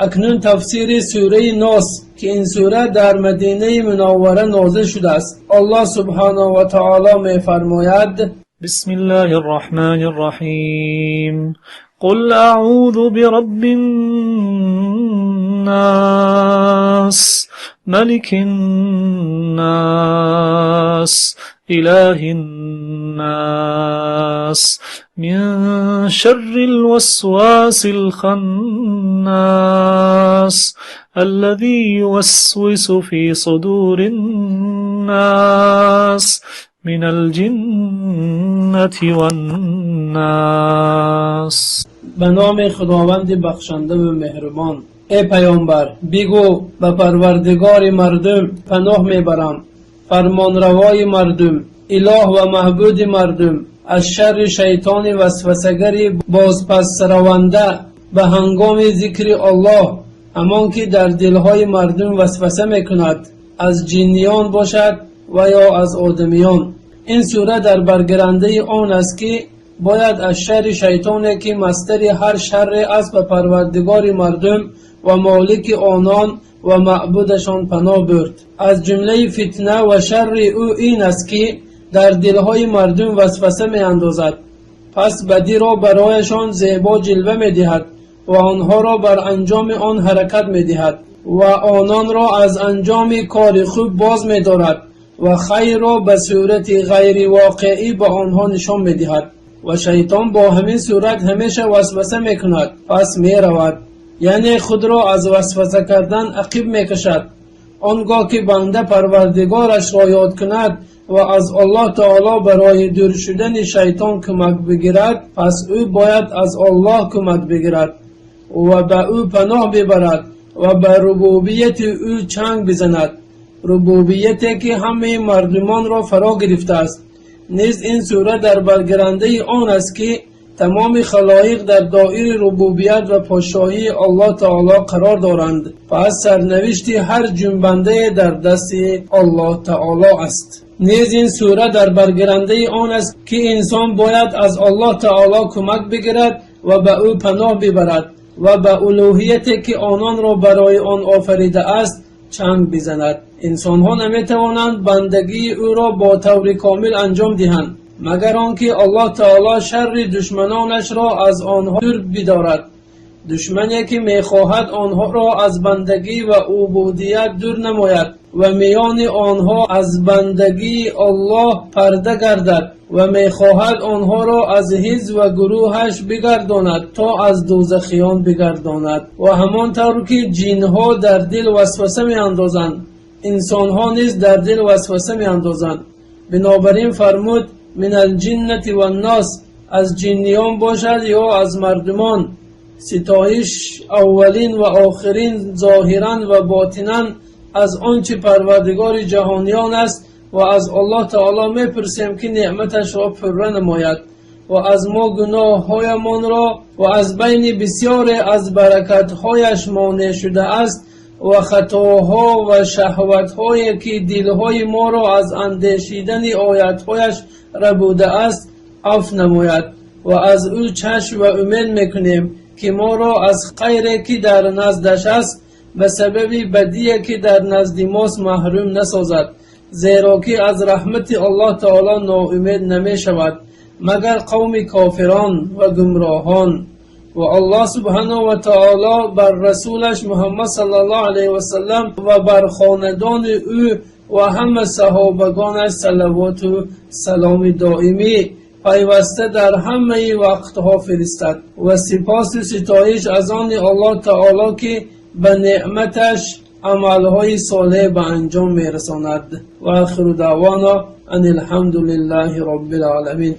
Акнун тафсири сураи Нос, ки ин сура дар Мадинаи Мунаввара нозил шудааст. Аллоҳ субҳонаҳу ва таъоло мефармояд: بسم الله الرحمن الرحيم. قل أعوذ برب الناس، ملك الناس، إله الناس، من شر الوسواس الخناس، الذي يوسوس في صدور الناس، من الجنة والناس. Ба номи Худованди бахшанда ва меҳрубон. Эй паёмбар, бигӯ: ба Парвардигори мардум паноҳ мебарам, фармонравои мардум, илоҳ ва маъбуди мардум, аз шарри шайтони васвасагари бозпасраванда ба ҳангоми зикри Аллоҳ, ҳамон ки дар дилҳои мардум васваса мекунад, аз ҷинниён бошад ва ё аз одамиён. Ин сура дар баргирандаи он аст, ки бояд аз шарри шайтоне, ки масдари ҳар шарре аст, ба Парвардигори мардум ва молики онон ва маъбудашон паноҳ бурд. Аз ҷумлаи фитна ва шарри ӯ ин аст, ки дар дилҳои мардум васваса меандозад, пас бадиро барояшон зебо ҷилва медиҳад ва онҳоро бар анҷоми он ҳаракат медиҳад ва ононро аз анҷоми кори хуб боз медорад ва хайрро ба сурати ғайривоқеӣ ба онҳо нишон медиҳад. Ва шайтон бо ҳамин сурат ҳамеша васваса мекунад, пас меравад, яъне худро аз васваса кардан ақиб мекашад. Он гоҳ ки банда Парвардигорашро ёд кунад ва аз Аллоҳ таоло барои дур шудани шайтон кӯмак бигирад, пас ӯ бояд аз Оллоҳ кӯмак бигирад ва ба ӯ паноҳ бибарад ва ба рубубияти ӯ чанг бизанад, рубубияте ки ҳамаи мардумонро фаро гирифтааст. Низ ин сура дар баргирандаи он аст, ки тамоми халоиқ дар доираи рубубият ва подшоҳии Аллоҳ таоло қарор доранд, пас сарнавишти ҳар ҷунбандае дар дасти Аллоҳ таоло аст. Низ ин сура дар баргирандаи он аст, ки инсон бояд аз Аллоҳ таоло кӯмак бигирад ва ба ӯ паноҳ бибарад ва ба улӯҳияте, ки ононро барои он офаридааст, чанг бизанад. Инсонҳо наметавонанд бандагии ӯро бо таври комил анҷом диҳанд, магар он ки Аллоҳ таоло шарри душманонашро аз онҳо дур бидорад, душмане ки мехоҳад онҳоро аз бандагӣ ва убудият дур намояд ва миёни онҳо аз бандагии Оллоҳ парда гардад ва мехоҳад онҳоро аз ҳизб ва гурӯҳаш бигардонад, то аз дӯзахиён бигардонад. Ва ҳамон тавр ки ҷинҳо дар дил васваса меандозанд, инсонҳо низ дар дил васваса меандозанд. Бинобар ин фармуд: من الجنة والناس, аз ҷинниён бошад ё аз мардумон. Ситоиш аввалин ва охирин, зоҳиран ва ботинан аз он чи Парвардигори ҷаҳониён аст ва аз Аллоҳ таоло мепурсем, ки неъматашро пурра намояд ва аз мо гуноҳҳоямонро ва аз байни бисёре аз баракатҳояш монеъ шудааст ва хатоҳо ва шаҳватҳое, ки дилҳои моро аз андешидани оятҳояш рабудааст, афв намояд. Ва аз ӯ чашм ва умед мекунем, ки моро аз хайре, ки дар наздаш аст, ба сабаби бадие, ки дар назди мост, маҳрум насозад, зеро ки аз раҳмати Аллоҳ таоло ноумед намешавад, магар қавми кофирон ва гумроҳон. Ва Аллоҳ субҳанаҳу ва таоло бар расулаш Муҳаммад саллаллоҳу алайҳи васаллам ва бар хонадони ӯ ва ҳама саҳобагонаш салавоту саломи доимӣ пайваста дар ҳамаи вақтҳо фиристад. Ва сипосу ситоиш аз они Аллоҳ таоло, ки ба неъматаш амалҳои солеҳ ба анҷом мерасонад. Ва آخر دعوانا أن الحمد لله رب العالمين.